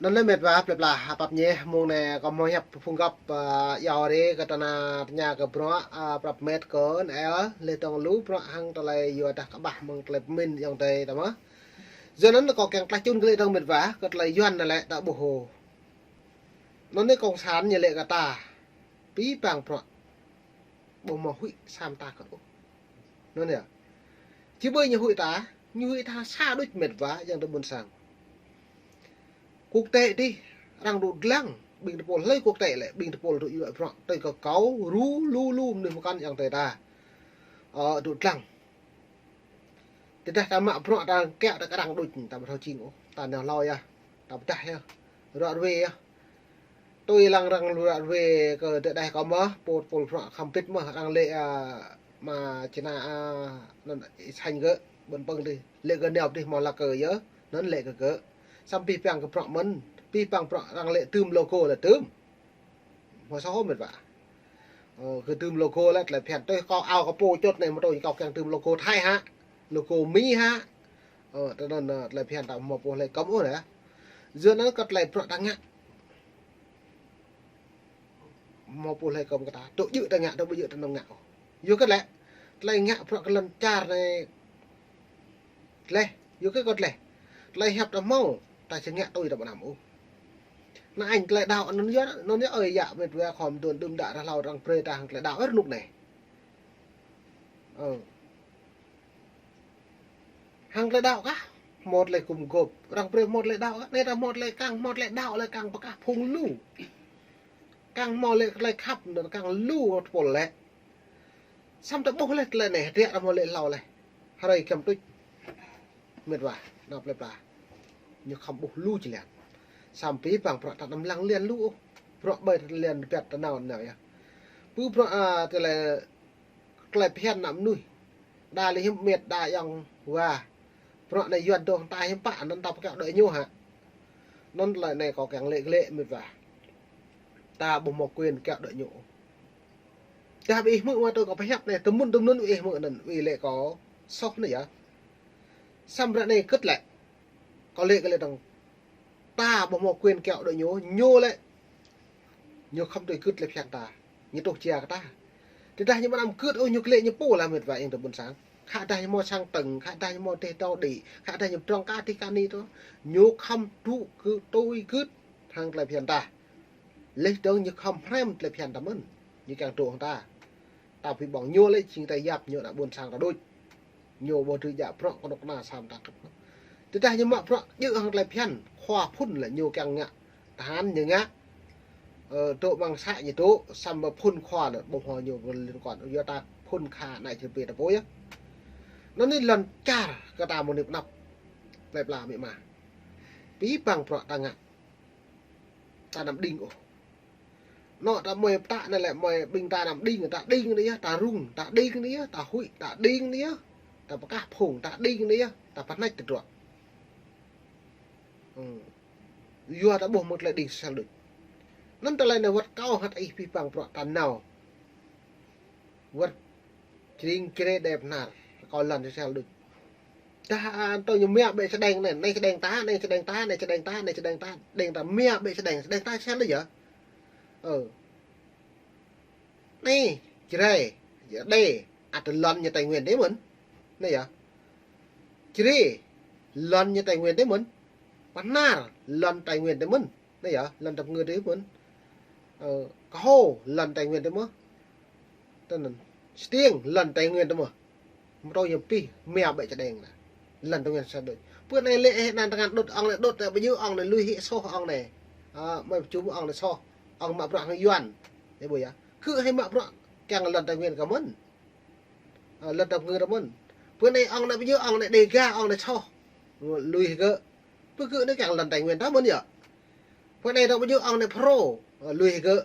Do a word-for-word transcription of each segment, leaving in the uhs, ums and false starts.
Anŭn lĕ mĕt wa plơi pla, hă pap ñe, mông anai kâo hmâo hiăp phung găp, ơ, iâu rai kơ tơnă tơña kơ bruă, ơ, prăp mĕt kơ nă, lĕ tong lu bruă hăng tơlơi yua dah kơƀah mơ̆ng tơlơi pơmĭn ayŏng adơi ta mơ̆. Yua anŭn kâo kiăng tlaih čun kơ lĕ tong mĕt wa, kơ tơlơi Yuan anai lĕ ta ƀuh hô. Anŭn anai cộng sản ñu lĕ kơ ta, abih bang bruă ƀu hmâo huĭ sa mơta kơ ôh. Anŭn anai, či ƀơi ñu huĭ ta, ñu huĭ ta sa đôč mĕt wa ayŏng adơi ƀôn sang. Quốc tế dih, arăng dŏ dlăng, ƀing tơpul hlơi quốc tế lĕ, ƀing tơpul dŏ yua bruă, tui kơ kâo, ru, lu, lu, mơnuih mơkăn ayŏng adơi ta. Ơ, dŏ dlăng. Tơdah ta mă bruă ta kiăng ta kơ arăng đôč, ta ƀu thâo jing ôh, ta nao hlâo yơh, ta pơdah yơh, ruă ruê yơh. Tui lăng arăng ruă ruê kơ tơdah kâo mơ̆, pô tơpul bruă khăm pĭt mơ̆, arăng lĕ, a, mă čơna, a, anŭn ih sanh gơ̆, ƀôn pơ̆ng dih, lĕ gơ̆ nao dih hmâo lăk kơ yơh, anŭn lĕ kơ gơ̆. Samơ̆ abih bang kơ bruă mơ̆n, abih bang bruă arăng lĕ tơm logo lĕ tơm. Hmâo soh mĕt wa. Ơ, kơ tơm logo lĕ tơlơi phiăn. Tui kâo ao kơ pô čŏt anai mơ̆ tui kâo kiăng tơm logo Thái hă. Logo Mi hă. Ơ, tui anŭn, ơ, tơlơi phiăn ta hmâo pô hlơi kơ̆m ôh anai. Yua anŭn kơ tơlơi bruă ta ngă. Hmâo pô hlơi kơ̆m kơ ta. Tŭ jư̆ ta ngă, tŭ ƀu jư̆ ta nŏng ngă ôh. Yua kơ lĕ. Tơlơi ngă bruă kơ lŏn čar anai. Tơlơi, yua kơ kơ tơlơi. Tơlơi hiăp ta hmâo, ta či ngă tui ta ƀu anăm ôh. Anai anh tơlơi đaŏ anŭn yơh, anŭn yơh ơi yă mĕt wa khŏm đun đưm đă ră hlâo arăng brơi ta hăng tơlơi đaŏ ơ rơnŭk anai. Ơ. Hăng tơlơi đaŏ kah, hmâo tơlơi gum gôp, arăng brơi hmâo tơlơi đaŏ kah, anai ta hmâo tơlơi kiăng, hmâo tơlơi đaŏ lĕ kiăng pơkah phung lu. Kiăng hmâo lĕ tơlơi khăp, anŭn kiăng lu tơpul lĕ. Samơ̆ ta ƀuh lĕ tơlơi anai, hơdră ta hmâo lĕ hlâo lĕ. Hrơi giăm tuč. Mĕt wa, nao plơi pla. Ñu khŏm ƀuh lu či lian. Samơ̆ abih bang bruă ta anăm lăng lian lu ôh. Bruă ƀơi ta lian biăt ta nao nao yơh. Pơ bruă, a, tơlơi, tơlơi phiăn ană mơnuih. Đa lĕ hiư̆m mĕt đa ayŏng wa. Bruă anai Yuan dŏ hăng ta hiư̆m pă, anŭn ta pơkă đuaĭ ñu hă. Anŭn tơlơi anai kâo kiăng lĕ glĕ mĕt wa. Ta ƀu hmâo quyền kiăng đuaĭ ñu. Tơdah ƀing ih hmư̆ mă tui kâo pơhiăp anai, tơmŭn tơmŭn ƀing ih hmư̆ anŭn, ƀing ih lĕ kâo soh anai yơh. Samơ̆ ră anai gĭt lĕ. Kâo lĕ kơ lĕ dơ̆ng. Ta ƀu hmâo quyền kiăng đuaĭ ñu, ñu lĕ. Ñu khŏm tui gĭt tơlơi phiăn ta. Ñu tuh jia kơ ta. Tơdah ñu ƀu anăm gĭt ôh ñu klĕ ñu pô lah mĕt wa ayŏng adơi ƀôn sang. Khă dah ñu hmâo sang tơ̆ng, khă dah ñu hmâo dêh dŏ đĭ, khă dah ñu pơdrŏng kơ dêh kơ anai tơ. Ñu khŏm tŭ gĭt tui gĭt hăng tơlơi phiăn ta. Leh dơ̆ng ñu khŏm hrăm tơlơi phiăn ta mơ̆n. Ñu kiăng dŏ hăng ta. Ta pơhiăp ƀơ̆ng ñu lĕ jing ta yap ñu ană ƀôn sang ta đôč. Ñu ƀu dưi djă bruă kơnuk kơna sa mơta kơ̆t. Tơdah ñu mă bruă djơ̆ hăng tơlơi phiăn, khua phŭn lĕ ñu kiăng ngă. Tơhan ñu ngă. Ơ, dŏ amăng să ñu dŏ, samơ̆ phŭn khua lĕ ƀu hmâo ñu liên quan. Yua ta phŭn kha anai čơpê ta pô yơh. Anŭn anai lŏn čar kơ ta mơ̆ng anai pơ anăp. Plơi pla amĭ ama. Abih bang bruă ta ngă. Ta anăm đing ôh. Anŏ ta mơi pơtă anai lĕ mơi ƀing ta anăm đing, ta đing anai yơh, ta rŭng, ta đing anai yơh, ta huĭ, ta đing anai yơh, ta pơkah phung, ta đing anai yơh, ta pơhneč tơdruă. Ơ. Yua ta ƀuh mơ̆ng tơlơi đing sel đôč. Anŭn tơlơi anai wơ̆t kâo hăt ih abih bang bruă ta nao. Wơ̆t jring jre đe bơnar, kâo lŏn sel đôč. Dah, a, tơ ñu mia ƀĕ sơđeng anai, anai sơđeng ta, anai sơđeng ta, anai sơđeng ta, anai sơđeng ta, đeng ta mia ƀĕ sơđeng, sơđeng ta sel đôč yơh. Ơ. Anai, jre, đe, ăt lŏn ñu Tây Nguyên dih mơ̆n. Anai yơh. Jre, lŏn ñu Tây Nguyên dih mơ̆n. Bơnar, lŏn Tây Nguyên dih mơ̆n. Anai yơh, lŏn tơpơngư dih mơ̆n. Ơ, kơhô, lŏn Tây Nguyên dih mơ̆n. Tơ anŭn. Stiêng, lŏn Tây Nguyên dih mơ̆n. Mơ̆ tơ ñu pih, mia ƀĕ čơđeng anai. Lŏn Tây Nguyên sel đôč. Pơ anai lĕ, ơ, anăn tơngan đŭt, ŏng anai đŭt, ơ, ƀu djơ̆ ŏng anai lui hĭ soh ŏng anai. Ơ, mơi pơčum ŏng anai soh. Ŏng mă bruă hăng Yuan. Ơ, ƀu yơh. Kơ hơi mă bruă, kiăng lŏn Tây Nguyên kơ mơ̆n. Ơ, lŏn tơpơngư ta mơ̆n. Pơ anai ŏng anai ƀu djơ̆, ŏng anai Đêga, ŏng anai soh. Lui hĭ gơ̆. Pơ gơ̆ anai kiăng lŏn Tây Nguyên ta mơ̆n yơh. Pơ anai ta ƀu djơ̆, ŏng anai Pro. Ơ, lui hĭ gơ̆.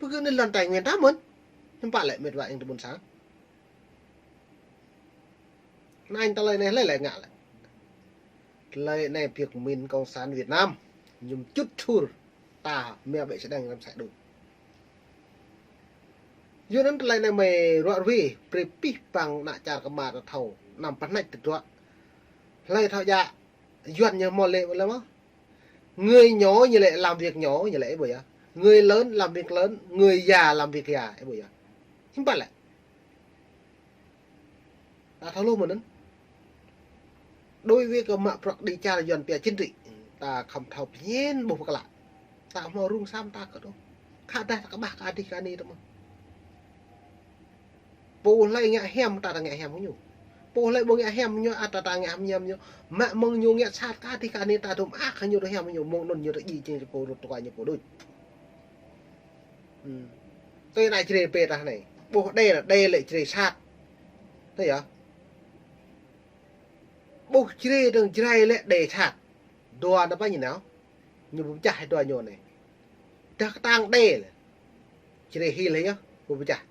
Pơ gơ̆ anai lŏn Tây Nguyên ta mơ̆n. Hiư̆m pă lĕ mĕt wa ayŏng adơi ƀôn sang. Anai tơlơi anai hlơi lĕ ngă lĕ. Tơlơi anai biă mĭn cộng sản Việt Nam. Ñu čut čur. Ta mia ƀĕ sơđeng răm sai đôč. Yua anŭn tơlơi anai mơi ruă ruê, brơi abih bang ană čar kơmar ta thâo, anăm pơhneč tơdruă. Hlơi thâo djă, Yuan ñu hmâo lĕ ƀu lĕ mơ̆. Người nhỏ ñu lĕ làm việc nhỏ, ñu lĕ ih ƀuh yơh. Người lớn làm việc lớn, người già làm việc già, ih ƀuh yơh. Hiư̆m pă lĕ. Ta thâo lu mơ̆n anŭn. Đối với kơ mă bruă đi čar Yuan pia chính trị, ta khŏm thâo phiăn ƀuh pơklă. Ta hmâo rŭng sa mơta kơ đôč. Khă dah ta kơƀah kơ adih kơ anih ta mơ̆n. Pô hlơi ngă hiam ta, ta ngă hiam ñu. Pô hlơi ƀu ngă hiam ñu, a ta, ta ngă hiam ñu. Mă mơ̆ng ñu ngă sat kơ adih kơ anih ta, tơm ah kơ ñu dŏ hiam ñu, mơ̆ng anŭn ñu dŏ djai jing pô rŭt tơkuai ñu pô đôč. Hm. Tui anai Jrai pĕ ta anai. Ƀuh đe lĕ, đe lĕ Jrai sat. Tui yơh. Ƀuh Jrai dơ̆ng Jrai lĕ đe sat. Dua anŭn pă ñu nao. Ñu ƀu pơčah dua ñu anai. Dah kơtang đe lĕ. Jrai hil yơh, ƀu pơčah.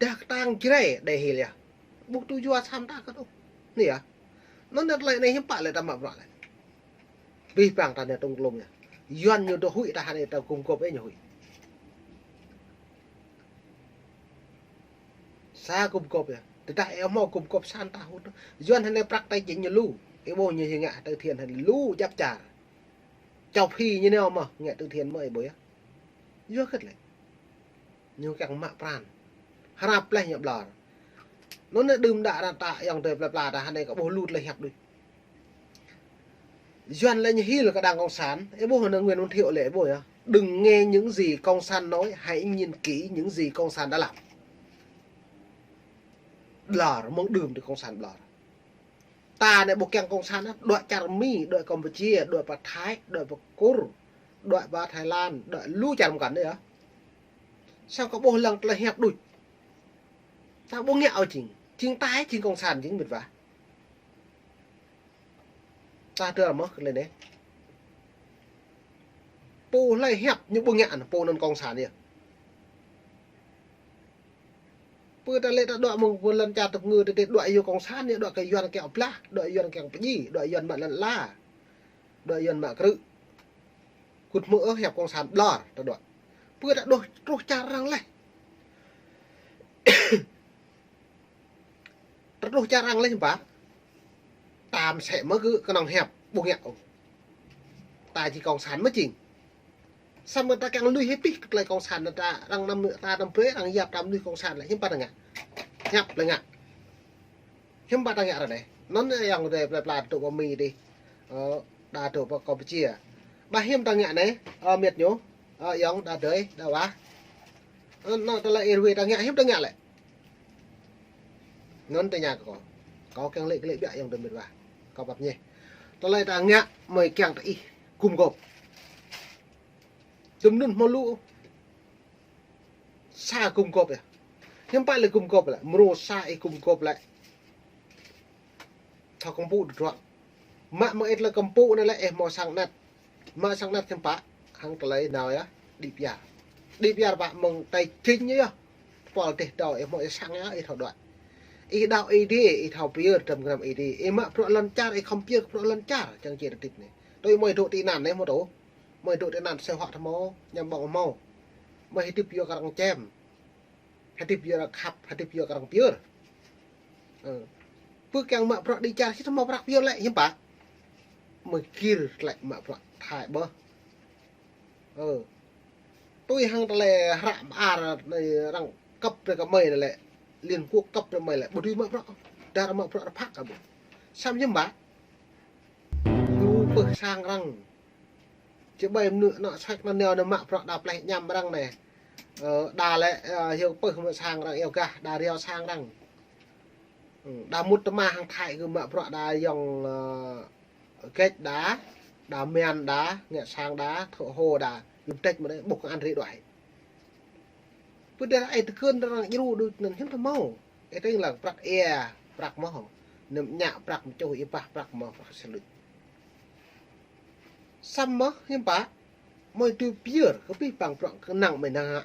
Dah kơtang Jrai đe hil yơh. Ƀu tŭ yua sa mơta kơ đôč. Anai yơh. Anŭn anai tơlơi anai hiư̆m pă lĕ ta mă bruă lĕ. Abih bang ta anai tŏng klŏm yơh. Yuan ñu dŏ huĭ ta anai ta gum gôp ĕ ñu huĭ. Sa gum gôp yơh. Tơdah ĕ hmâo gum gôp sa mơta hŭt. Yuan anai prăk tài chính ñu lu. Ĕ ƀuh ñu hĭ ngă từ thiện anai lu djăp čar. Châu Phi ñu nao mơ̆ ngă từ thiện mơ̆ ĕ ƀuh yơh. Yua hơget lĕ. Ñu kiăng mă pran. Hrăp leh ñu ƀlŏr. Anŭn anai đưm đă ră ta ayŏng adơi plơi pla ta anai kơ ƀuh lu tơlơi hiăp đôč. Yuan lĕ ñu hil kơ đảng cộng sản, ĕ ƀuh anŭn Nguyễn Văn Thiệu lĕ ĕ ƀuh yơh. Đừng nghe những gì cộng sản nói, hãy nhìn kỹ những gì cộng sản đã làm. Ƀlŏr, mơ̆ng đưm đơ cộng sản ƀlŏr. Ta anai ƀu kiăng cộng sản, đuaĭ čar Mi, đuaĭ Campuchia, đuaĭ pơ Thái, đuaĭ pơ Kur, đuaĭ pơ Thái Lan, đuaĭ lu čar mơkăn anai yơh. Samơ̆ kơ ƀuh lăng tơlơi hiăp đôč. Ta ƀu ngă ôh jing. Jing ta, jing cộng sản jing mĕt wa. Ta dơ̆ mơ̆ kơ lĕ anai. Pô hlơi hiăp ñu ƀu ngă anŭn, pô anŭn cộng sản yơh. Pơ ta lĕ ta dŏ mơ̆ng pơ lŏn čar tơpơngư ta dŏ dŏ yua cộng sản yơh, dŏ kơ Yuan kiăng blah, dŏ Yuan kiăng pơdjai, dŏ Yuan mă lŏn ala, dŏ Yuan mă krư̆. Kŭt hmư̆ ôh hiăp cộng sản ƀlŏr ta dŏ. Pơ ta dŏ truh čar arăng leh. Ta truh čar arăng leh hiư̆m pă. Ta mơsĕ mơ̆ kơ kơnơ̆ng hiăp ƀu ngă ôh. Ta jing cộng sản mơ̆ jing. Samơ̆ ta kiăng lui hĭ pih kơ tơlơi cộng sản ta arăng năm ta năm brơi arăng yap ta lui cộng sản lĕ hiư̆m pă ta ngă. Hiăp lĕ ngă. Hiư̆m pă ta ngă ră anai. Anŭn ayŏng adơi plơi pla dŏ pơ Mi dih. Ơ, đa dŏ pơ Campuchia. Ƀă hiư̆m ta ngă anai, ơ, mĕt ñu. Ơ, ayŏng đa adơi, đa wa. Ơ, anŭn tơlơi ih ruai ta ngă, hiư̆m ta ngă lĕ. Anŭn tơña kơ kâo. Kâo kiăng lĕ kơ lĕ biă ayŏng adơi mĕt wa. Kâo pap ñeh. Tơlơi ta ngă mơi kiăng tơ ih gum gôp. Dŭm anŭn hmâo lu. Sa gum gôp yơh. Hiư̆m pă lĕ gum gôp lĕ. Mrô sa ih gum gôp lĕ. Thâo kơmpŭ dơ̆ truă. Mă mơ̆ ih tơlơi kơmpŭ anai lĕ ih hmâo sang anet. Mă sang anet hiư̆m pă. Hăng tơlơi nao yơh. Đĭ piar. Đĭ piar pă mơ̆ng tài chính yơh. Pol teh tâo ih hmâo ih sang yơh ih thâo dŏ. Ih đaŏ Ơi Adai, ih thâo pơyơr tơm gơnam Ơi Adai. Ih mă bruă lŏn čar, ih khŏm pơyơr bruă lŏn čar. Čang či tơdip anai. Tui mơi dŏ tị nạn anai hmâo tŭ. Mơi dŏ tị nạn sĕ huă tơhmâo, ñăm ƀơ̆ng hmâo. Mơi hơdip yua kơ arăng čem. Hơdip yua kơ arăng khăp, hơdip yua kơ arăng pơyơr. Ơ. Pơ kiăng mă bruă đĭ čar sĭt hmâo prăk pơyơr lĕ, hiư̆m pă. Mơi gir tơlơi mă bruă Thái ƀơh. Ơ. Tui hăng tơlơi hră mơar anai arăng kăp brơi kơ mơi anai lĕ. Liên Quốc kăp brơi mơi lĕ. Ƀu dưi mă bruă. Dah mă bruă rơphak kơ ƀu. Samơ̆ hiư̆m pă. Lu pơh sang arăng. Či ƀai mơnư̆ anŏ sek anŭn nao anŭn mă bruă đa pleh ñăm arăng anai. Ơ, đa lĕ, ơ, hyu pơh mă sang arăng iâu gah, đa riao sang arăng. Ơ, đa mŭt tơma hăng Thái kơ mă bruă đa yŏng, ơ, gĕč đa, đa mian đa, ngă sang đa, thŏ hô đa, yŭm tĕč mơ̆ đa, ƀuh kơ ăn rĭ đuaĭ. Pơdah ai tơkơn arăng djru đôč anŭn hiư̆m tơhmâo. Ih tơ̆ng lăng prăk ia, prăk mơ̆. Anăm ñă prăk mơčuh ih pah prăk mơ̆, prăk sơlŭč. Samơ̆ hiư̆m pă, mơi tui pơyơr, kơ abih bang bruă kơnang mơi năng hă.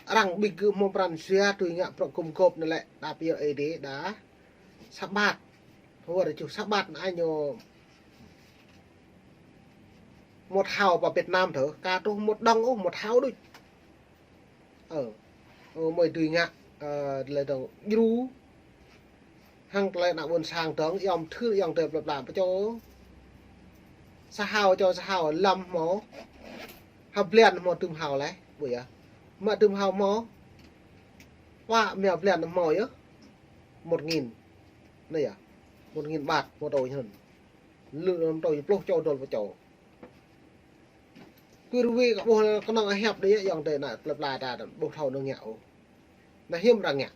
Arăng ƀing gơ̆ hmâo pran jua tui ngă bruă gum gôp anai lĕ, đa pơyơr Ơi Adai, đa Sabat. Hơwơr čuh Sabat anai ñu mơ̆ thâo pơ Việt Nam thơ, ka truh mơ̆ dŏng ôh, mơ̆ thâo đôč. Ơ, ơ, mơi dưi ngă, ơ, tơlơi dŏng djru. Hăng tơlơi ană ƀôn sang dŏng, yom thưr, yom tơlơi plăp plăp pơčô. Sa hao čô sa hao lăm hmâo. Hao blan hmâo tơm hao leh, ƀuh yơh. Mă tơm hao hmâo. Pă mia blan hmâo yơh. Một nghìn. Anai yơh. Một nghìn baht, một triệu hơn. Lư năm triệu pluh čô dôl pơčô. Kơ rơwe kơ ƀuh kơnơ̆ng hiăp đơi yơh, ayŏng adơi, ană plơi pla ta ƀu thâo nao ngă ôh. Anai hiư̆m arăng ngă.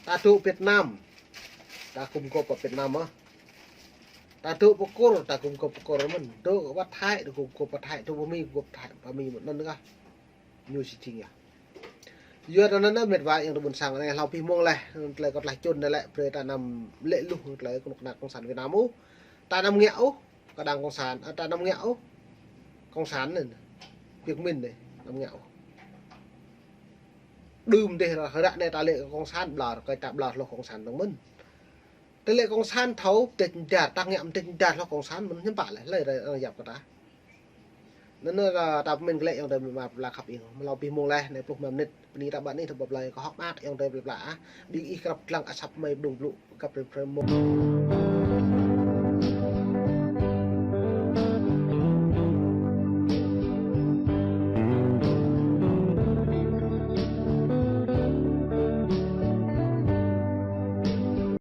Ta dŏ Việt Nam, ta gum gôp pơ Việt Nam ah. Ta dŏ pơ Kur, ta gum gôp pơ Kur mơ̆n. Dŏ pơ Thái, ta gum gôp pơ Thái. Dŏ pơ Mi, gum gôp Thái, pơ Mi mơ̆n, anŭn kah. Ñu či jing yơh. Yua anŭn anai mĕt wa ayŏng adơi ƀôn sang, anai hlâo abih mông laih, tơlơi kâo tlaih čun anai lĕ brơi ta anăm lĕ luh tơlơi kơnuk kơna cộng sản Việt Nam ôh. Ta anăm ngă ôh kơ đảng cộng sản, ơ, ta anăm ngă ôh cộng sản anai. Việt Minh anai, anăm ngă ôh. Đưm dêh ră anai ta lĕ cộng sản ƀlŏr, kơ ta ƀlŏr hloh cộng sản dơ̆ng mơ̆n. Tơlơi cộng sản thâo pơdjai dar, ta ngă pơdjai dar hloh cộng sản mơ̆n, hiư̆m pă lĕ, hlơi arăng yap kơ ta. Anŭn anai ta pơmĭn glaĭ ayŏng adơi mĕt wa plơi pla khăp ing. Mơ̆ hlâo abih mông laih, anai pluh rơma mơnit, bơni ta ƀă anih, ta ƀă blai kơ hŏk mơak ayŏng adơi plơi pla ah. Ƀing ih krăp dlăng asăp mơi pơdrŏng blŭ, găp rĭm hrơi mông.